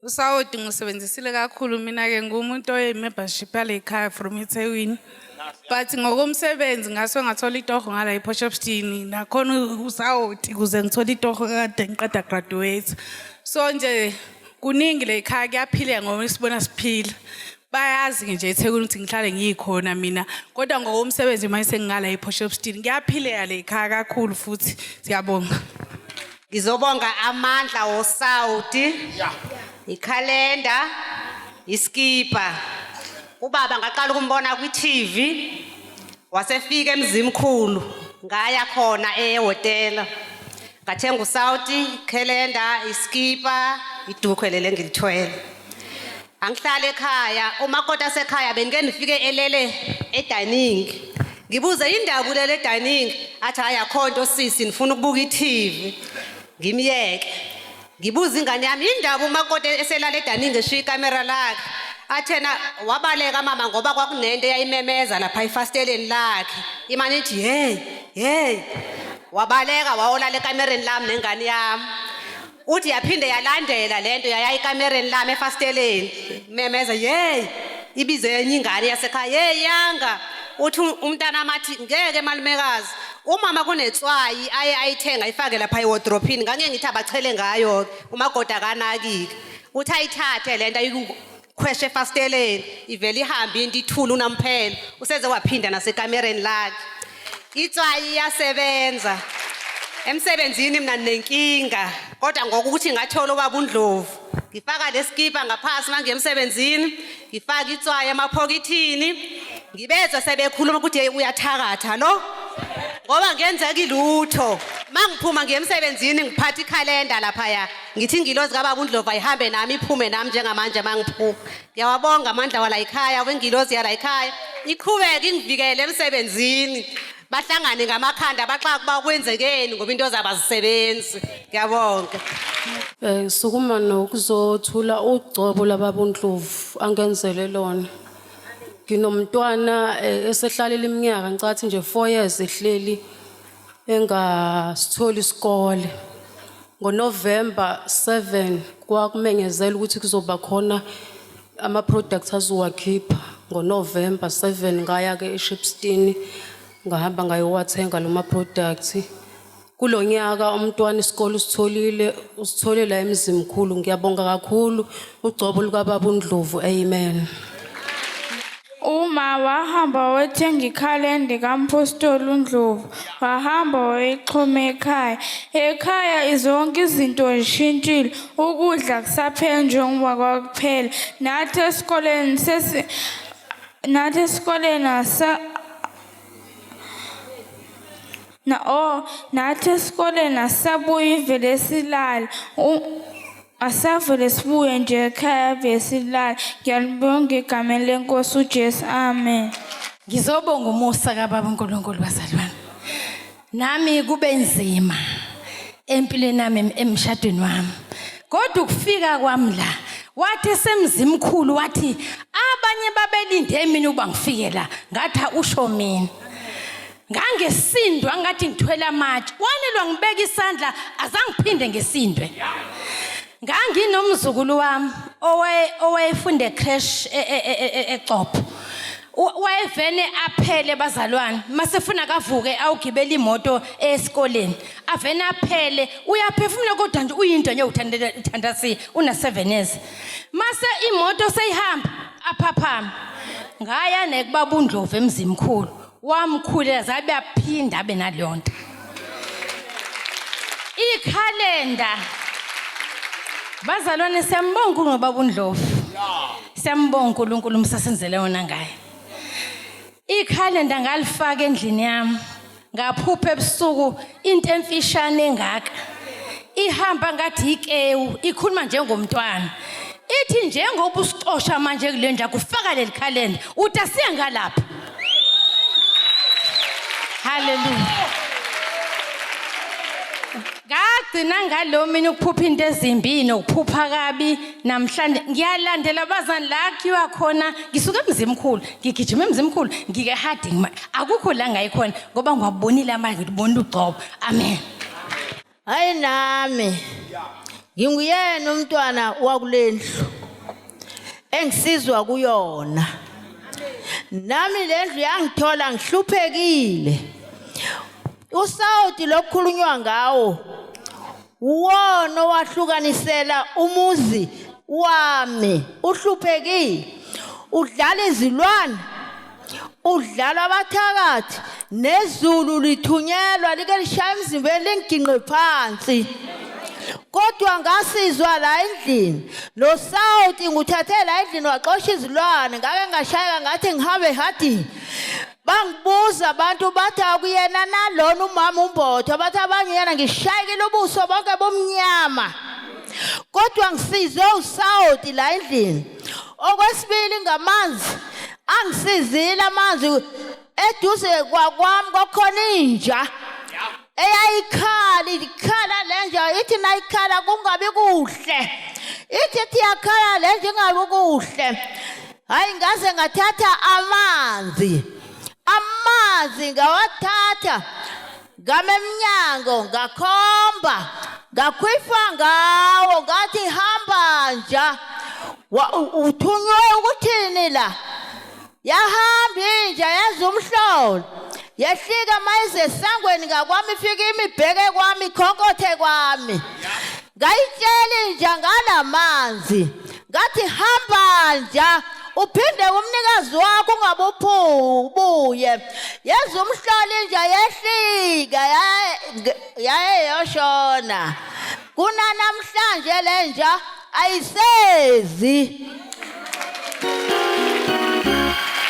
Usawoti ngisebenzisile kakhulu mina ke ngumuntu oyi-membership yale khaya from eThekwini. But ngokomsebenzi ngase ngathola itoho ngala ePort Shepstone nakhona usawoti ukuze ngithole itoho kade ngiqeda graduate. So nje kuningi le khaya kuyaphileka ngoba sibona siphila. Bayazi nje eThekwini ukuthi ngihlale ngikhona mina kodwa ngokomsebenzi manje sengingala ePort Shepstone kuyaphileka le khaya kakhulu futhi siyabonga. Ngizobonga amandla wosawuti. Ikhalenda, iskipa. Ubaba ngaqala ukumbona kwi-TV wasefika eMzimkhulu ngaya khona ehhotela. Ngathenga usawuti, ikhalenda, iskipa, idukhwe leli engilithwele. Angihlale ekhaya, umakoti asekhaya bengike ngifike elele edining. Ngibuze indaba ulele edining, athi hayi akho nto sisi ngifuna ukubuka i-TV. Ngimyeke. Ngibuza ingane yami indaba umakoti eselala edining eshiya ikamera lakhe. Athena wabaleka mama ngoba kwakunento eyayimemeza lapha efasiteleni lakhe. Imane ithi hey, hey. Wabaleka wawolala ekamereni lami nengane yami. Uthi yaphinde yalandela lento yaya ekamereni lami efasiteleni. Memeza hey, ibize enye ingane yasekhaya, hey yanga. Uthi umntana amathi ngeke malumekazi. Umama kunetswayi aye ayithenga ayifake lapha ewardrophini ngangeke ngithi abachele ngayo umagoda akanakike. Uthi ayithathe lento ayikhweshe efasiteleni ivele ihambe into ithule unamphela useze waphinda nasekamereni lakhe. Itswayi iyasebenza. Emsebenzini mina nenkinga kodwa ngokuthi ngathola ubaba uNdlovu ngifaka leskipa ngaphasi mangiye emsebenzini ngifaka itswayi emaphokithini ngibezwe sebekhuluma ukuthi hey uyathakatha lo ngoba ngenzeka ilutho mangiphuma ngiye emsebenzini ngiphatha ikhalenda laphaya ngithi ingilozi kababa uNdlovu ayihambe nami iphume nami njengamanje mangiphuma ngiyawabonga amandla wala ekhaya wengilozi yala ekhaya iqhubeke ingivikele emsebenzini bahlangane ngamakhanda baxaka kuba kwenzekeni ngoba into zabo azisebenzi ngiyabonga. Sukuma nokuzothula ugcobo lababa uNdlovu angenzele lona. Nginomntwana esehlalele iminyaka ngicathi nje 4 years ehleli engasitholi isikole. NgoNovember 7 kwakumenyezela ukuthi kuzoba khona ama-products azowakhipha. NgoNovember 7 ngaya-ke eShepstone ngahamba ngayowathenga lo ma-products. Kulo nyaka umntwana isikole usitholile, usithole la eMzimkhulu. Ngiyabonga kakhulu ugcobo lukababa uNdlovu. Amen. Uma wahamba wethenga ikhalende kaMphostoli uNdlovu, wahamba wayixhoma ekhaya. Ekhaya zonke izinto zishintshile, ukudla kusaphela njengoba kwakuphela. Nathi esikoleni sesi nathi esikoleni asa na oh nathi esikoleni asabuyi vele silale. Asavele sibuye nje ekhaya vele silale. Ngiyalibonga egameni lenkosi uJesu. Amen. Ngizobonga umusa kaBaba uNkulunkulu bazalwane. Nami kube nzima empilweni yami emshadweni wami. Kodwa ukufika kwami la wathi semzimkhulu wathi abanye babelinde mina ukuba ngifike la ngathi usho mina. Ngangesindwa ngathi ngithwele amatshe. Wanelwa ngibeka isandla azangiphinde ngesindwe. Nganginomzukulu wami owayefunda ecrash eCopho. Wayevele aphele bazalwane masefuna kavuke awugibela imoto esikoleni avene aphele uyaphefumula kodwa nje uyinto nje uthandasi una 7 years mase imoto seyihamba aphaphama ngaya nekubaba uNdlovu emzimkhulu wamkhulela zabe aphinda abe naleyo nto ikhalenda bazalwane siyambonga ungobaba uNdlovu siyambonga uNkulunkulu umsasenzele wona ngaye ikhalenda ngalifaka endlini yami ngaphupha ebusuku into emfishane engaka ihamba ngathi ikewu ikhuluma njengomntwana ithi njengoba usixosha manje kule ndlu akufaka leli khalenda uthi asiye ngalapha haleluya ngagcina ngalo mina ukuphupha into ezimbi nokuphupha kabi namhlanje ngiyalandela bazani la kuthiwa khona ngisuke emzimkhulu ngigijima emzimkhulu ngike harding akukho la ngayikhona ngoba ngiwabonile amanje ngibona ugcobo amen Hayi nami. Nginguyena umntwana wakulendlu engisizwa kuyona. Nami lendlu yangithola ngihluphekile. Usawoti lokukhulunywa ngawo uwona owahlukanisela umuzi wami uhluphekile. Udlala izilwane, udlala abathakathi, nezulu lithunyelwa like lishaya emzimbeni linginqe phansi. Kodwa ngasizwa la endlini lo sawuti nguthathe la endlini waxosha izilwane, ngake ngashayeka ngathi ngihambe ehadini. Bangibuza abantu bathi akuyena nalona umama uMbotho, bathi abanye uyena. Ngishayekile ubuso bonke bomnyama, kodwa ngisizwe usawuti la endlini. Okwesibili ngamanzi angisizile, amanzi eduze kwakwami kwakhona inja eyayikhala, ikhala lenja ithi nayikhala kungabi kuhle, ithi yakhala lenja ingabi kuhle. Hayi, ngaze ngathatha amanzi, amanzi ngawathatha ngame emnyango, ngakhomba, ngakhwifa ngawo, ngathi hamba nja, uthunywe ukuthini la. Yahamba inja yenza umhlolo, yehlika mayize esangweni ngakwami, ifike imibheke kwami, ikhonkothe kwami. Ngayitshela inja ngalamanzi, ngathi hamba nja, uphinde kumnikazi wakho, ungabubuye. Yenza umhlolo inja, yehlika yaye yoshona. Kunanamhlanje lenja ayisezi.